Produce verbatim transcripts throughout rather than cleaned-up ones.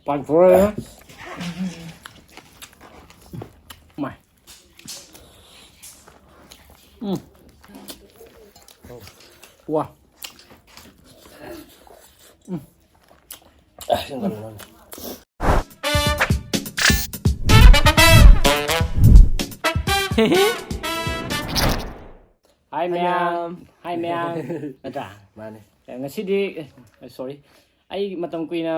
ꯄꯥꯟꯊꯣꯔꯛꯑꯦ꯫ ꯃꯥꯏ꯫ ꯎꯝ꯫ ꯋꯥ꯫ ꯎꯝ꯫ ꯍꯥꯏ ꯃꯌꯥꯝ꯫ ꯃꯌꯥꯝ꯫ ꯍꯥꯏ ꯃꯌꯥꯝ꯫ ꯅꯠꯇ꯭ꯔꯥ? ꯃꯥꯅꯦ꯫ ꯉꯁꯤꯗꯤ, ꯑꯦ, sorry꯫ ꯑꯩ ꯃꯇꯝ ꯀꯨꯏꯅ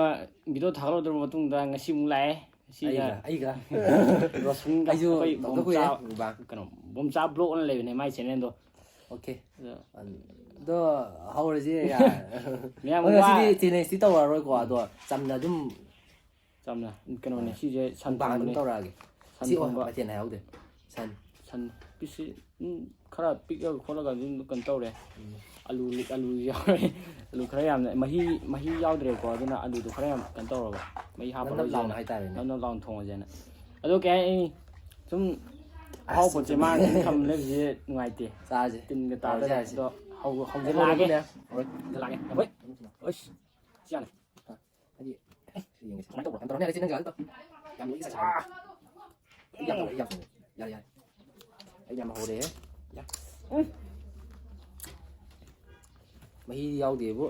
video ꯊꯥꯒꯠꯂꯨꯗ꯭ꯔꯕ ꯃꯇꯨꯡꯗ ꯉꯁꯤ ꯑꯃꯨꯛ ꯂꯥꯛꯑꯦ꯫ ꯉꯁꯤꯅ ꯑꯩꯒ, ꯑꯩꯒ꯫ ꯔꯣꯁꯟꯒ ꯑꯩꯁꯨ ꯑꯩꯈꯣꯏ ꯇꯧꯗ ꯀꯨꯏꯔꯦ ꯕꯣꯝꯆꯥ, mukbang꯫ ꯀꯩꯅꯣ, ꯕꯣꯝꯆꯥ vlog ꯑꯅ ꯂꯩꯕꯅꯦ ꯃꯥꯏ channelꯗꯣ꯫ Okay꯫ ꯑꯗꯣ ꯑꯗꯣ ꯍꯧꯔꯁꯤ, ꯌꯥꯔꯦ꯫ ꯃꯌꯥꯝ ꯍꯣꯏ, ꯉꯁꯤꯗꯤ ꯋꯥ- challengeꯇꯤ ꯇꯧꯔꯔꯣꯏꯀꯣ, ꯑꯗꯣ ꯆꯝꯅ ꯑꯗꯨꯝ ꯆꯝꯅ, ꯀꯩꯅꯣꯅꯦ, ꯑꯥ꯫ ꯁꯤꯁꯦ ꯁꯟ mukbang ꯑꯗꯨꯝ ꯊꯣꯡꯕꯅꯦ꯫ ꯇꯧꯔꯛꯑꯒꯦ꯫ ꯁꯟ ꯁꯤ, ꯑꯣ, ꯊꯣꯡꯕ꯫ ꯃꯊꯦꯜ ꯍꯥꯏꯍꯧꯗꯦ꯫ ꯁꯟ꯫ ꯁꯟ pieceꯁꯤ, ꯎꯝ, ꯈꯔ ꯄꯤꯛꯑꯒ ꯈꯣꯠꯂꯒ ꯑꯗꯨꯝ ꯀꯩꯅꯣ ꯇꯧꯔꯦ꯫ ꯎꯝ꯫ ꯑꯂꯨ, ꯑꯂꯨ ꯌꯥꯎꯔꯦ꯫ ꯑꯂꯨ ꯈꯔ ꯌꯥꯝꯅ, ꯃꯍꯤ, ꯃꯍꯤ ꯌꯥꯎꯗ꯭ꯔꯦꯕꯀꯣ, ꯑꯗꯨꯅ ꯑꯂꯨꯗꯣ ꯈꯔ ꯌꯥꯝ ꯀꯩꯅꯣ ꯇꯧꯔꯕ꯫ ꯃꯍꯤ ꯅꯞ ꯅꯞ ꯍꯥꯞꯄꯔꯣꯏꯁꯦꯅ꯫ ꯂꯥꯎꯅ ꯍꯥꯏꯇꯥꯔꯦꯅꯦ꯫ ꯅꯞ ꯅꯞ ꯂꯥꯎꯅ ꯊꯣꯡꯉꯁꯦꯅ꯫ ꯑꯗꯣ ꯀꯩ ꯍꯥꯏꯅꯤ, ꯁꯨꯝ ꯑꯍꯥꯎ ꯑꯁ, ꯄꯣꯠꯁꯦ ꯆꯨꯝꯃꯦ꯫ ꯃꯥꯅ ꯁꯨꯝ ꯊꯝ ꯂꯩꯕꯁꯦ ꯅꯨꯡꯉꯥꯏꯇꯦ꯫ ꯆꯥꯁꯦ꯫ ꯇꯤꯟꯒ ꯇꯥꯗꯣꯏꯅꯦ꯫ ꯇꯧꯔꯁꯦ, ꯆꯥꯁꯦ꯫ ꯑꯗꯣ ꯍꯧ-, ꯍꯧꯖꯤꯜꯂꯛꯑꯒꯦ꯫ ꯍꯧꯔꯕꯅꯦ꯫ ꯍꯧꯖꯤꯜꯂꯛꯑꯒꯦ꯫ ꯍꯣꯏ꯫ ꯑꯁ, ꯁꯤ ꯌꯥꯅꯤ꯫ ꯍꯥꯏꯗꯤ, ꯁꯤ ꯌꯦꯡꯉꯁꯤ꯫ ꯀꯃꯥꯏꯅ ꯇꯧꯕ꯭ꯔꯣ? ꯀꯩꯅꯣ ꯇꯧꯔꯅꯤ, ꯁꯤ ꯅꯪ ꯖꯒꯥꯗ ꯇꯧ꯫ ꯌꯥꯝ ꯂꯣꯏ ꯁꯥ ꯁꯥ꯫ ꯑꯩ ꯌꯥꯝ ꯇꯧꯔꯦ, ꯑꯩ ꯌꯥꯝ ꯇꯧꯔꯦ꯫ ꯌꯥꯔꯦ, ꯌꯥꯔꯦ꯫ ꯑꯩ ꯌꯥꯝ ꯍꯧꯔꯦꯍꯦ꯫ ꯌꯥ꯫ ꯎꯝ꯫ ꯃꯍꯤ ꯌꯥꯎꯗꯦꯕꯨ꯫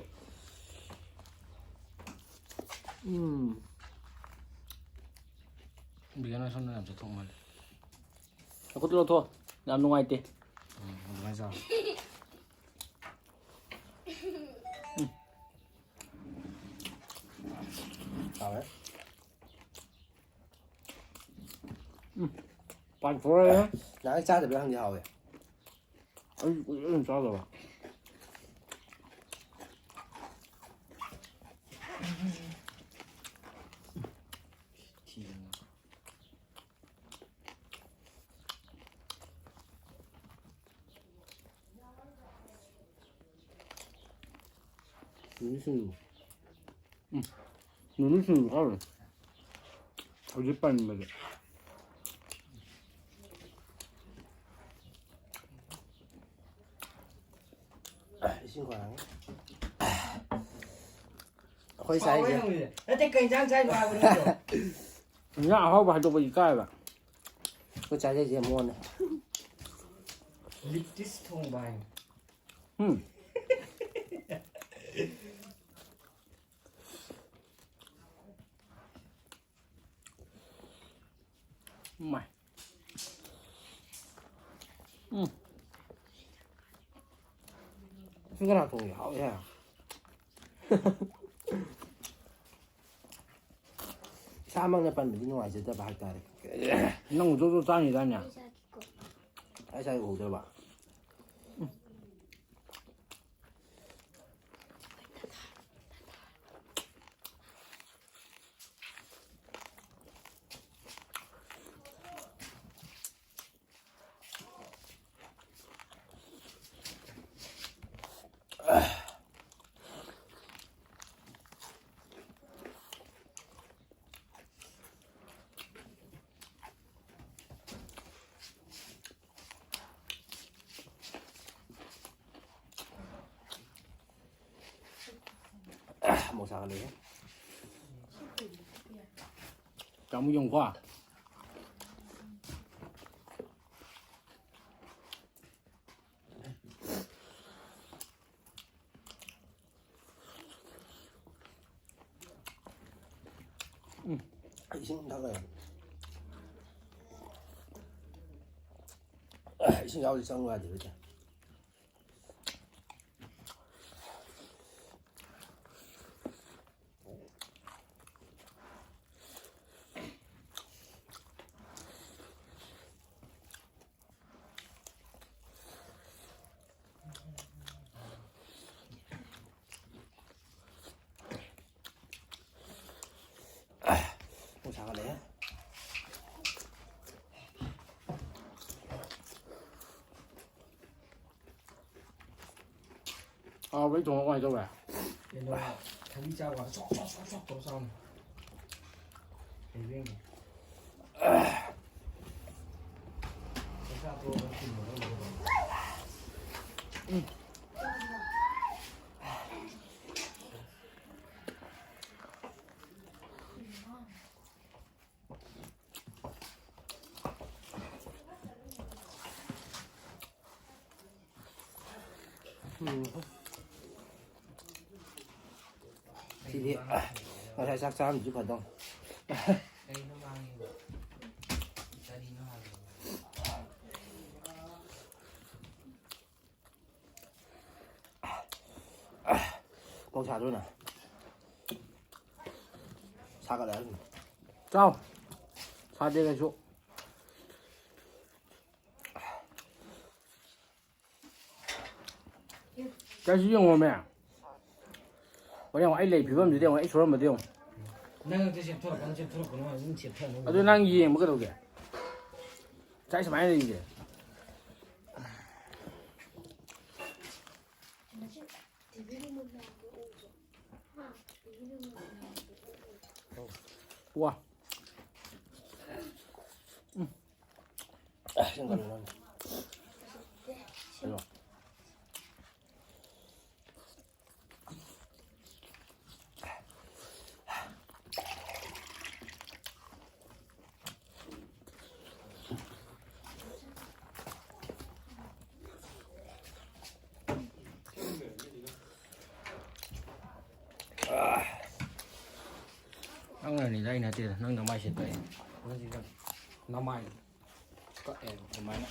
ꯎꯝ꯫ ꯕꯤꯒꯟ ꯁꯣꯝꯗ ꯌꯥꯝ ꯆꯠꯊꯣꯛ ꯃꯥꯜꯂꯦ꯫ ꯂꯧꯊꯣꯛ, ꯂꯧꯊꯣꯛ꯫ ꯌꯥꯝ ꯅꯨꯡꯉꯥꯏꯇꯦ꯫ ꯎꯝ, ꯑꯗꯨꯃꯥꯏꯅ ꯆꯥꯎ꯫ ꯍꯥꯎꯋꯦ꯫ ꯎꯝ꯫ ꯄꯥꯟꯊꯣꯔꯛꯑꯦ꯫ ꯅꯍꯥꯟ ꯆꯥꯗꯕ꯭ꯔꯥ ꯈꯪꯗꯦ, ꯍꯥꯎꯋꯦ꯫ ꯑꯩ ꯀꯨꯏꯔꯦ ꯑꯗꯨꯝ ꯆꯥꯗꯕ꯫ ꯅꯨꯃꯤꯠ ꯁꯤꯡꯖꯨ꯫ ꯎꯝ꯫ ꯅꯨꯃꯤꯠ ꯁꯤꯡꯖꯨ ꯆꯥꯔꯨꯔꯦ꯫ ꯍꯧꯖꯤꯛ ꯄꯟꯕꯁꯦ꯫ ꯏꯁꯤꯡ ꯈꯔ ꯍꯥꯡꯉꯦ꯫ ꯑꯩꯈꯣꯏ ꯆꯥꯏꯁꯦ꯫ ꯅꯠꯇꯦ, ꯀꯩ ꯏꯟꯖꯥꯡ ꯆꯥꯏꯅꯣ ꯍꯥꯏꯕꯅꯤꯗꯣ? ꯏꯟꯖꯥꯡ ꯑꯍꯥꯎꯕ ꯍꯥꯏꯗꯣꯛꯄꯗꯤ ꯏꯀꯥꯏꯕ꯫ ꯑꯩꯈꯣꯏ ꯆꯥꯏꯁꯦ ꯃꯣꯟꯅ꯫ ꯂꯤꯇꯤꯁ ꯊꯣꯡꯕ ꯍꯥꯏꯅ꯫ ꯎꯝ꯫ ꯃꯥꯏ꯫ ꯎꯝ꯫ ꯁꯤ ꯀꯅꯥ ꯊꯣꯡꯒꯦ? ꯍꯥꯎꯋꯦꯍꯦ꯫ ꯏꯁꯥꯃꯛꯅ ꯄꯟꯕꯗꯤ ꯅꯨꯡꯉꯥꯏꯖꯗꯕ ꯍꯥꯏꯇꯥꯔꯦ꯫ ꯅꯪ ꯖꯣ ꯖꯣ ꯆꯥꯅꯤꯗꯥꯏꯅꯦ? ꯑꯩ ꯆꯥꯒꯦ ꯎꯍꯧꯗ꯭ꯔꯕ? ꯑꯃꯨꯛ ꯁꯥꯒꯠꯂꯛꯑꯦ꯫ ꯀꯌꯥꯃꯨꯛ ꯌꯣꯡꯀꯣ? ꯎꯝ꯫ ꯏꯁꯤꯡ ꯊꯛꯑꯦ꯫ ꯏꯁꯤꯡ ꯌꯥꯎꯗꯤ ꯆꯪꯉꯨ ꯌꯥꯗꯦ ꯍꯧꯖꯤꯛ꯫ ꯑꯃꯨꯛ ꯁꯥꯒꯠꯂꯛꯑꯦ꯫ ꯍꯥꯎꯕ꯭ꯔꯥ? ꯑꯩ ꯊꯣꯡꯕ ꯀꯃꯥꯏꯅ ꯇꯧꯔꯦ? ꯀꯩꯅꯣ, ꯊꯕꯤ ꯆꯥꯕ ꯀꯥꯟꯗ ꯆꯣꯛ ꯆꯣꯛ ꯆꯣꯛ ꯆꯣꯛ ꯇꯧꯔ ꯆꯥꯎꯅꯦ꯫ ꯍꯩꯕꯦꯡꯉꯦ꯫ ꯆꯥꯛ ꯆꯥ ꯇꯣꯛꯑꯒ ꯇꯨꯝꯕꯗ ꯂꯣꯏꯔꯦ꯫ ꯎꯝ꯫ ꯎꯝ꯫ ꯁꯤꯗꯤ ꯉꯁꯥꯏ ꯆꯥꯛ ꯆꯥꯔꯝꯗ꯭ꯔꯗꯤ ꯐꯗꯧꯅꯤ꯫ ꯀꯣꯛ ꯁꯥꯗ꯭ꯔꯣ ꯅꯪ? ꯁꯥꯒꯠꯂꯦ ꯍꯥꯏꯕꯅꯤ꯫ ꯆꯥꯎ꯫ ꯁꯥꯗꯦ ꯀꯩꯁꯨ꯫ ꯀꯩꯁꯨ ꯌꯦꯡꯉꯣꯃꯦ꯫ ꯍꯣꯔꯦꯟ ꯌꯦꯡꯉꯣ, ꯑꯩ ꯂꯩ ꯐꯤꯕꯝꯁꯤꯗꯤ ꯌꯦꯡꯉꯣ, ꯑꯩ ꯁꯣꯔꯝꯕꯗꯤ ꯌꯦꯡꯉꯣ꯫ ꯅꯪ ꯑꯗꯨ ꯆꯦꯞꯊꯣꯔꯛꯀꯅꯨ, ꯆꯦꯞꯊꯣꯔꯛꯀꯅꯨ, ꯑꯗꯨꯝ ꯆꯦꯞꯊꯔꯛꯅꯕ꯫ ꯑꯗꯨ ꯅꯪ ꯌꯦꯡꯕ ꯀꯩꯗꯧꯒꯦ? ꯉꯁꯥꯏ ꯁꯨꯃꯥꯏꯅ ꯂꯩꯔꯤꯁꯦ꯫ ꯋꯥ꯫ ꯎꯝ꯫ ꯅꯪꯅꯅꯤꯗ, ꯑꯩ ꯅꯠꯇꯦꯗ, ꯅꯪ ꯅꯃꯥꯏ ꯁꯦꯠꯄ ꯑꯩ꯫ ꯅꯃꯥꯏ ꯀꯛꯑꯦ ꯑꯗꯨꯃꯥꯏꯅ꯫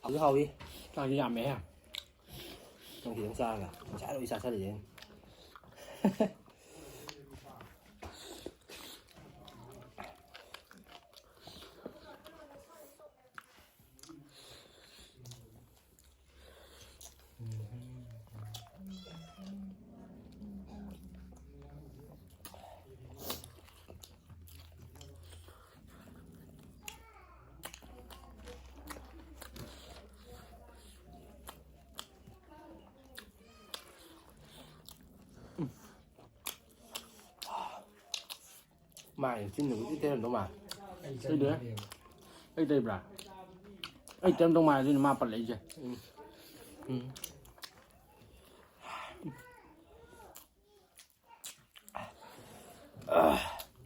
ꯍꯥꯎꯗꯤ ꯍꯥꯎꯏ꯫ ꯆꯥꯛꯁꯤ ꯌꯥꯝꯃꯦꯍꯦ꯫ ꯅꯪ ꯈꯤꯇꯪ ꯆꯥꯔꯒ ꯉꯁꯥꯏ ꯂꯣꯏ ꯆꯥꯁꯜꯂꯤꯁꯦ ꯑꯩꯅ꯫ ꯃꯥꯏ ꯆꯤꯟꯗꯕꯨꯗꯤ ꯇꯩꯔꯝꯗꯧ ꯃꯥꯜꯂꯦ꯫ ꯑꯩ ꯇꯩꯗꯦ꯫ ꯆꯠꯅꯤꯡꯗꯦꯕ꯫ ꯑꯩ ꯇꯩꯕ꯭ꯔꯥ? ꯑꯩ ꯇꯦꯝꯗꯧ ꯃꯥꯜꯂꯦ ꯑꯗꯨꯏꯅꯦ ꯃꯥ ꯄꯜꯂꯛꯏꯁꯦ꯫ ꯎꯝ꯫ ꯎꯝ꯫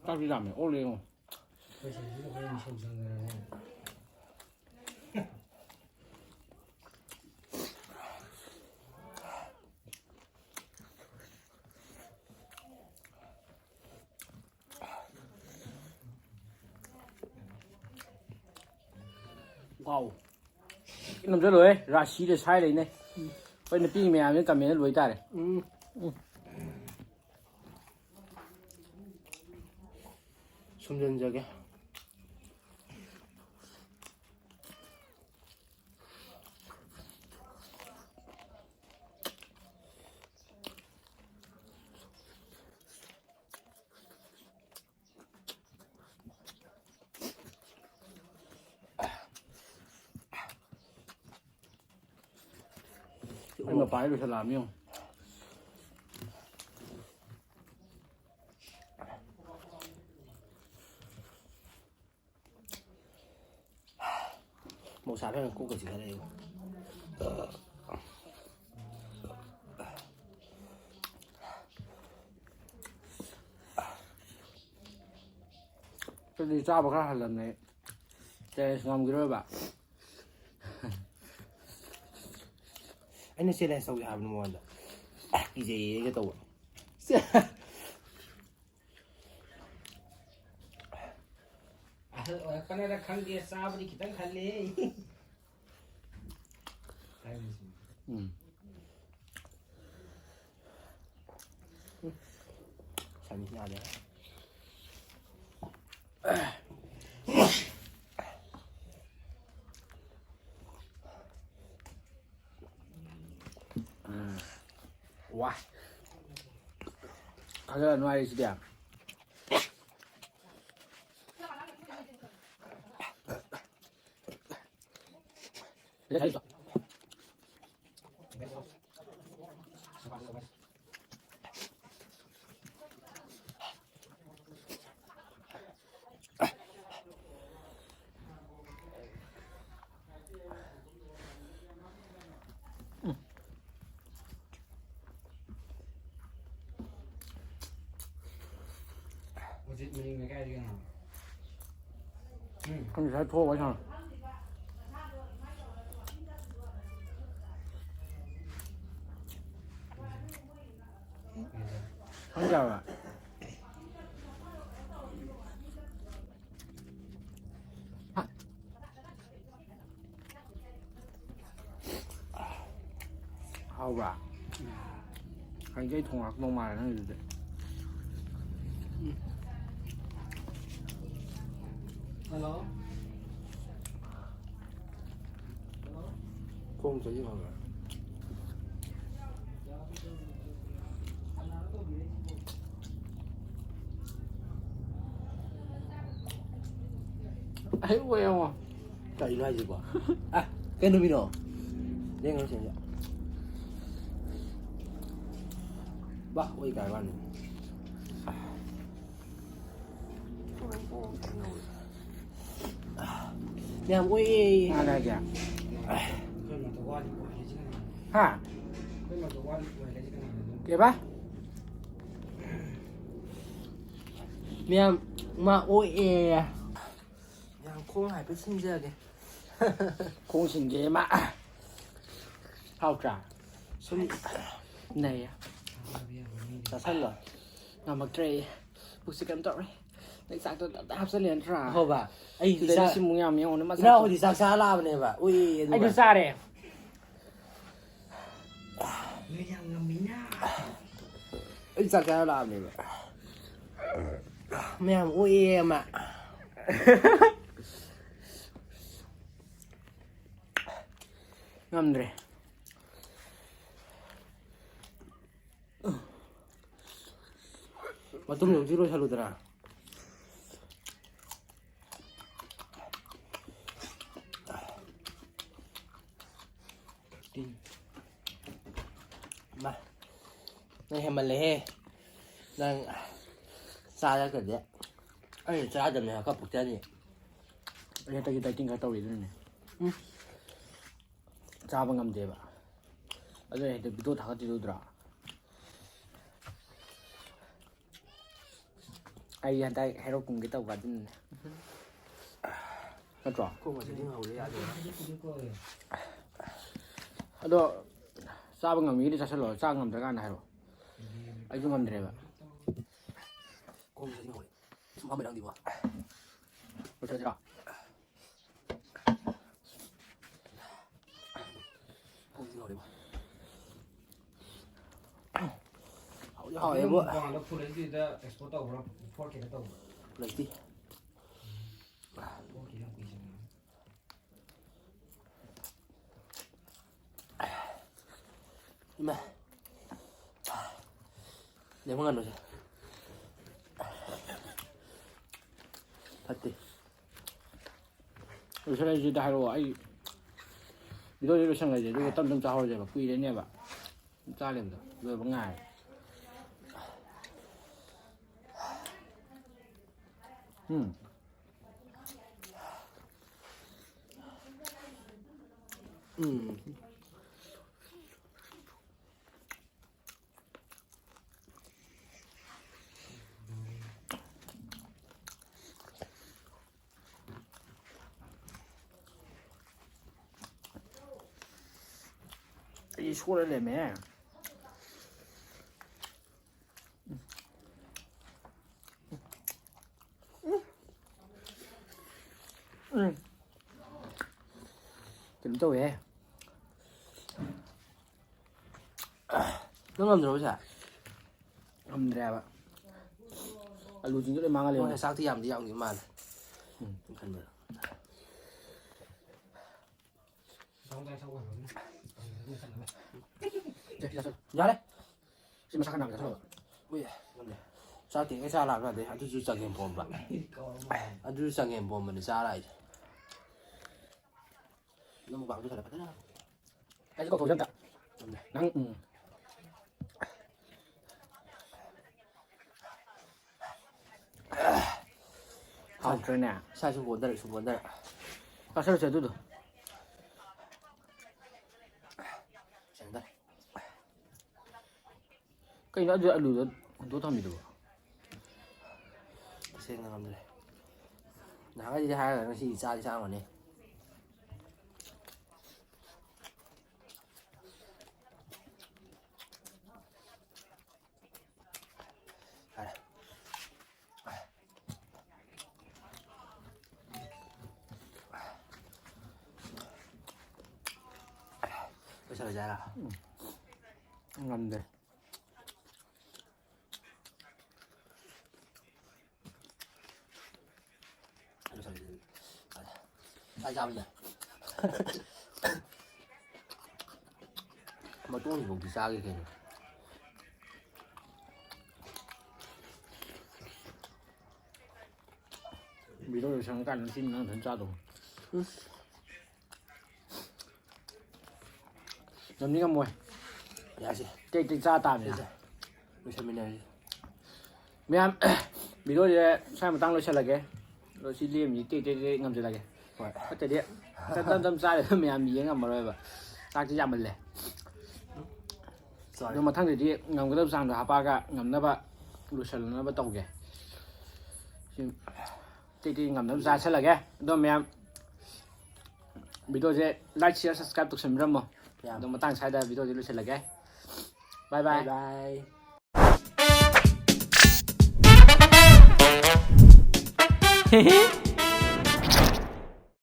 ꯆꯥꯛꯇꯤ ꯂꯥꯝꯃꯦ꯫ ꯑꯣꯛ ꯂꯩꯔꯣ꯫ ꯋꯥꯎ꯫ ꯅꯝꯖꯜꯂꯣꯍꯦ, ꯔꯥꯁꯤꯗ ꯁꯥꯏ ꯂꯩꯅꯦ꯫ ꯑꯩꯈꯣꯏ ꯅꯨꯄꯤ ꯃꯌꯥꯝꯁꯤꯅ ꯀꯃꯦꯟꯗ ꯂꯣꯏ ꯇꯥꯔꯦ꯫ ꯎꯝ꯫ ꯎꯝ꯫ ꯁꯨꯝꯖꯤꯟꯖꯒꯦ꯫ ꯑꯩ ꯃꯄꯥꯟ ꯂꯣꯏꯁꯜꯂꯛꯑꯕꯅꯤ ꯌꯦꯡꯉꯣ꯫ ꯃꯧꯁꯥ ꯐꯦꯡ ꯀꯣꯛꯀ ꯆꯤꯛꯈꯠꯂꯛꯑꯦꯕꯣ꯫ ꯑꯗꯨꯗꯤ ꯆꯥꯕ ꯈꯔ ꯍꯜꯂꯝꯅꯦ꯫ Challenge ꯉꯝꯈꯤꯔꯣꯏꯕ꯫ ꯑꯩꯅ challenge ꯇꯧꯒꯦ ꯍꯥꯏꯕꯅꯤ ꯃꯉꯣꯟꯗ꯫ ꯀꯤꯖꯩꯌꯦꯒ ꯇꯧꯕ꯫ ꯑꯍꯜ ꯑꯣꯏꯔꯛꯄꯅꯔ ꯈꯪꯗꯦ, ꯆꯥꯕꯗꯤ ꯈꯤꯇꯪ ꯍꯜꯂꯦ꯫ ꯎꯝ꯫ ꯁꯟ ꯌꯥꯗꯦ꯫ ꯎꯝ꯫ ꯋꯥ꯫ ꯈꯔ ꯅꯨꯡꯉꯥꯏꯔꯤꯁꯤꯗꯤ꯫ ꯉꯁꯥꯏ ꯊꯣꯛꯑꯒ ꯁꯥꯟꯅ꯫ ꯈꯪꯗꯕ꯭ꯔꯥ? ꯍꯥꯎꯕ꯭ꯔꯥ? ꯍꯌꯦꯡ ꯑꯩ ꯊꯣꯡꯉꯛꯇꯧ ꯃꯥꯜꯂꯦ ꯅꯪꯒꯤꯗꯨꯗꯤ꯫ ꯍꯜꯂꯣ꯫ ꯈꯣꯡ ꯆꯠꯂꯤ ꯈꯪꯕ꯭ꯔꯥ? ꯑꯩ ꯑꯣꯏ ꯌꯦꯡꯉꯣ꯫ ꯀꯔꯤꯅꯣ ꯍꯥꯏꯁꯤꯕꯣ? ꯑ, ꯀꯩ ꯅꯨꯃꯤꯠꯅꯣ? ꯌꯦꯡꯉꯣ ꯁꯤꯗ꯫ ꯕꯥ, ꯑꯣꯏ ꯀꯥꯏ ꯋꯥꯅꯤ꯫ ꯃꯌꯥꯝ ꯑꯣꯏꯌꯦ꯫ ꯀꯅꯥꯅ ꯍꯥꯏꯒꯦ? ꯍꯥ? ꯀꯩꯕ? ꯃꯌꯥꯝ ꯃꯥ ꯑꯣꯏꯌꯦ꯫ ꯃꯌꯥꯝ ꯈꯣꯡ ꯍꯥꯏꯐꯦꯠ ꯁꯤꯟꯖꯒꯦ꯫ ꯈꯣꯡ ꯁꯤꯟꯒꯦ ꯃꯥ꯫ ꯍꯥꯎꯇ꯭ꯔꯥ? ꯁꯨꯝ ꯅꯩꯌꯦ꯫ ꯆꯥꯁꯜꯂꯣ꯫ ꯉꯝꯃꯛꯇ꯭ꯔꯦ ꯑꯩ꯫ ꯄꯨꯛꯁꯦ ꯀꯩꯝ ꯇꯧꯔꯦ꯫ ꯅꯪ ꯆꯥꯛꯇꯣ ꯇꯞ ꯇꯞ ꯍꯥꯞꯆꯜꯂꯦ ꯅꯠꯇ꯭ꯔꯥ? ꯍꯣꯕ꯫ ꯑꯩ ꯁꯤꯗ ꯆꯥ-, ꯁꯤꯃꯨꯛ ꯌꯥꯝ ꯌꯦꯡꯉꯣꯅꯦ ꯃꯁꯛꯇꯣ꯫ ꯏꯅꯥꯎ ꯍꯧꯖꯤꯛ ꯆꯥꯛ ꯆꯥꯔ ꯂꯥꯛꯑꯕꯅꯦꯕ꯫ ꯎꯏ, ꯑꯗꯨꯒ ꯑꯩꯁꯨ ꯆꯥꯔꯦ꯫ ꯅꯣꯏ ꯌꯥꯝ ꯉꯝꯃꯤꯅ꯫ ꯑꯩ ꯆꯥꯛ ꯆꯥꯔ ꯂꯥꯛꯑꯕꯅꯦꯕ꯫ ꯃꯌꯥꯝ ꯑꯣꯛꯑꯦ ꯑꯃ꯫ ꯉꯝꯗ꯭ꯔꯦ꯫ ꯃꯇꯨꯝꯗꯣ ꯑꯝꯇ ꯂꯣꯏꯁꯜꯂꯨꯗꯅ꯫ ꯏꯃꯥ, ꯅꯪ ꯍꯦꯟꯃꯜꯂꯦꯍꯦ꯫ ꯅꯪ ꯆꯥꯔꯒꯗꯤ ꯑꯩꯅ ꯆꯥꯗꯕꯅꯦ ꯍꯥꯏꯕ ꯄꯨꯛꯆꯅꯤ꯫ ꯑꯩ ꯍꯟꯗꯛꯀꯤ dieting ꯈꯔ ꯇꯧꯔꯤ ꯑꯗꯨꯅꯅꯦ꯫ ꯎꯝ꯫ ꯆꯥꯕ ꯉꯝꯗꯦꯕ꯫ ꯑꯗꯨꯅ ꯍꯦꯛꯇ video ꯊꯥꯒꯠꯇ꯭ꯔꯤꯗꯣ ꯎꯗ꯭ꯔꯣ? ꯑꯩ ꯍꯟꯗꯛ hero ꯀꯨꯝꯒꯦ ꯇꯧꯕ ꯑꯗꯨꯅꯅꯦ꯫ ꯅꯠꯇ꯭ꯔꯣ? ꯑꯗꯣ ꯆꯥꯕ ꯉꯝꯃꯤꯒꯗꯤ ꯆꯥꯁꯤꯜꯂꯣ, ꯆꯥ ꯉꯝꯗ꯭ꯔꯀꯥꯟꯗ ꯍꯥꯏꯔꯛꯑꯣ꯫ ꯑꯩꯁꯨ ꯉꯝꯗ꯭ꯔꯦꯕ꯫ ꯂꯣꯏꯁꯤꯜꯂꯁꯤꯔꯣ? ꯍꯥꯎꯗꯤ ꯍꯥꯎꯋꯦꯕꯨ꯫ ꯃꯄꯥꯟꯗ ꯐꯨꯔꯛꯏꯗꯨꯗ ꯑꯦꯛꯁꯄꯣꯔꯠ ꯇꯧꯕ꯭ꯔꯥ? ꯐꯣꯔ ꯀꯦꯗ ꯇꯧꯕ꯭ꯔꯥ? ꯂꯩꯇꯦ꯫ ꯐꯣꯔ ꯀꯦꯗ ꯌꯥꯝ ꯀꯨꯏ ꯆꯪꯉꯦ꯫ ꯏꯃꯥ꯫ ꯂꯦꯡꯕ ꯉꯝꯗ꯭ꯔꯦ꯫ ꯐꯠꯇꯦ꯫ ꯂꯣꯏꯁꯤꯜꯂꯁꯤꯗ ꯍꯥꯏꯔꯛꯑꯣ꯫ ꯑꯩ ꯚꯤꯗꯤꯑꯣꯁꯦ ꯂꯣꯏꯁꯤꯜꯂꯁꯦ, ꯑꯗꯨꯒ ꯇꯞ ꯇꯞ ꯆꯥꯍꯧꯔꯁꯦꯕ꯫ ꯀꯨꯏꯔꯅꯦꯕ ꯆꯥꯔꯤꯕꯗꯣ꯫ ꯂꯣꯏꯕ ꯉꯥꯏꯔꯦ꯫ ꯎꯝ꯫ ꯎꯝ꯫ ꯑꯩ ꯁꯣꯏꯔ ꯂꯩꯔꯝꯃꯦ꯫ ꯎꯝ꯫ ꯀꯩꯅꯣ ꯇꯧꯋꯦꯍꯦ꯫ ꯅꯪ ꯉꯝꯗ꯭ꯔꯕꯣ ꯁꯦ? ꯉꯝꯗ꯭ꯔꯦꯕ꯫ ꯑꯂꯨꯁꯤꯡꯁꯨ ꯂꯣꯏ ꯃꯥꯡꯍꯜꯂꯦ꯫ ꯃꯣꯏꯅ ꯆꯥꯛꯇꯤ ꯌꯥꯝꯗꯤ ꯌꯥꯝꯗꯤ ꯃꯥꯜꯂꯦ꯫ ꯎꯝ꯫ ꯈꯟꯕꯗ꯫ ꯌꯥꯔꯦ꯫ ꯁꯤ ꯃꯁꯥ ꯈꯔ ꯅꯥꯝꯅ ꯆꯥꯁꯜꯂꯣ꯫ ꯎꯏ, ꯉꯝꯗꯦ꯫ ꯆꯥꯛ ꯊꯦꯡꯉꯦ ꯆꯥ ꯂꯥꯛꯀꯥꯟꯗꯦ꯫ ꯑꯗꯨꯁꯨ ꯆꯒꯦꯝ ꯄꯣꯝꯕ꯫ ꯑꯗꯨꯁꯨ ꯆꯒꯦꯝ ꯄꯣꯝꯕꯅꯤ ꯆꯥꯔꯛꯏꯁꯦ꯫ ꯅꯪ ꯃꯨꯛꯕꯥꯡꯗꯨ ꯈꯔ ꯐꯖꯅ ꯑꯩꯁꯨ ꯀꯧꯊꯣꯛꯁꯦ ꯑꯝꯇ꯫ ꯉꯝꯗꯦ꯫ ꯅꯪ, ꯎꯝ꯫ ꯍꯥꯎꯇ꯭ꯔꯅꯦ? ꯏꯁꯥ ꯁꯨꯝ ꯑꯣꯟꯊꯔꯛ, ꯁꯨꯝ ꯑꯣꯟꯊꯔꯛ꯫ ꯆꯥꯁꯜꯂꯨꯁꯦ ꯑꯗꯨꯗꯣ꯫ ꯁꯦꯟꯗ꯫ ꯀꯩꯅꯣ ꯑꯗꯨ ꯑꯂꯨꯗꯣ ꯍꯨꯟꯗꯣꯛ ꯊꯝꯃꯤꯗꯨꯕꯣ? ꯇꯁꯦꯡꯅ ꯉꯝꯗ꯭ꯔꯦ꯫ ꯅꯍꯥꯟꯒꯩꯗꯤ ꯍꯥꯏꯔꯒ ꯉꯁꯤꯗꯤ ꯆꯥꯗꯤ ꯆꯥꯔꯝꯒꯅꯤ꯫ ꯌꯥꯔꯦ꯫ ꯂꯣꯏꯁꯜꯂꯁꯦ ꯍꯥꯏꯔꯣ? ꯎꯝ꯫ ꯉꯝꯗꯦ꯫ ꯂꯣꯏꯁꯜꯂꯁꯦ꯫ ꯆꯥꯛ ꯆꯥꯕꯁꯦ꯫ ꯃꯇꯣꯡꯁꯤꯐꯥꯎꯗꯤ ꯆꯥꯒꯦ ꯀꯩꯅꯣ꯫ ꯚꯤꯗꯤꯑꯣ ꯂꯣꯏꯁꯪꯉꯀꯥꯟꯗ ꯁꯤ ꯅꯪ ꯅꯊꯟ ꯆꯥꯗꯧ꯫ ꯎꯝ꯫ ꯉꯝꯗꯤ ꯉꯝꯃꯣꯏ꯫ ꯌꯥꯁꯦ꯫ ꯇꯦꯛ ꯇꯦꯛ ꯆꯥ ꯇꯥꯕꯅꯤꯅ꯫ ꯌꯥꯁꯦ꯫ ꯂꯣꯏꯁꯟꯃꯤꯟꯅꯔꯁꯤ꯫ ꯃꯌꯥꯝ, ꯚꯤꯗꯤꯑꯣꯁꯦ ꯁ꯭ꯋꯥꯏ ꯃꯇꯥꯡ ꯂꯣꯏꯁꯜꯂꯒꯦ꯫ ꯑꯗꯣ ꯁꯤ ꯂꯦꯝꯃꯤꯁꯤ ꯇꯦꯛ ꯇꯦꯛ ꯇꯦꯛ ꯉꯝꯁꯤꯜꯂꯒꯦ꯫ ꯍꯣꯏ꯫ ꯐꯠꯇꯗꯤ ꯇꯞ ꯇꯞ ꯇꯞ ꯆꯥꯔꯦ ꯃꯌꯥꯝ ꯌꯦꯡ ꯉꯝꯃꯔꯣꯏꯕ꯫ ꯆꯥꯛꯁꯤ ꯌꯥꯝꯃꯜꯂꯦ꯫ ꯆꯥꯔꯦ꯫ ꯑꯗꯣ ꯃꯊꯪꯗꯗꯤ ꯉꯝꯒꯗꯕ ꯆꯥꯡꯗꯣ ꯍꯥꯞꯄꯛꯑꯒ ꯉꯝꯅꯕ ꯂꯣꯏꯁꯤꯟꯅꯕ ꯇꯧꯒꯦ꯫ ꯁꯤ ꯇꯦꯛ ꯇꯦꯛ ꯉꯝꯅꯕ ꯆꯥꯁꯤꯜꯂꯒꯦ꯫ ꯑꯗꯣ ꯃꯌꯥꯝ ꯚꯤꯗꯤꯑꯣꯁꯦ like, share, subscribe ꯇꯧꯁꯟꯕꯤꯔꯝꯃꯣ꯫ ꯌꯥꯝ꯫ ꯑꯗꯣ ꯃꯇꯥꯡ ꯁ꯭ꯋꯥꯏꯗ ꯚꯤꯗꯤꯑꯣꯁꯦ ꯂꯣꯏꯁꯤꯜꯂꯒꯦ꯫ Bye bye꯫ Bye bye꯫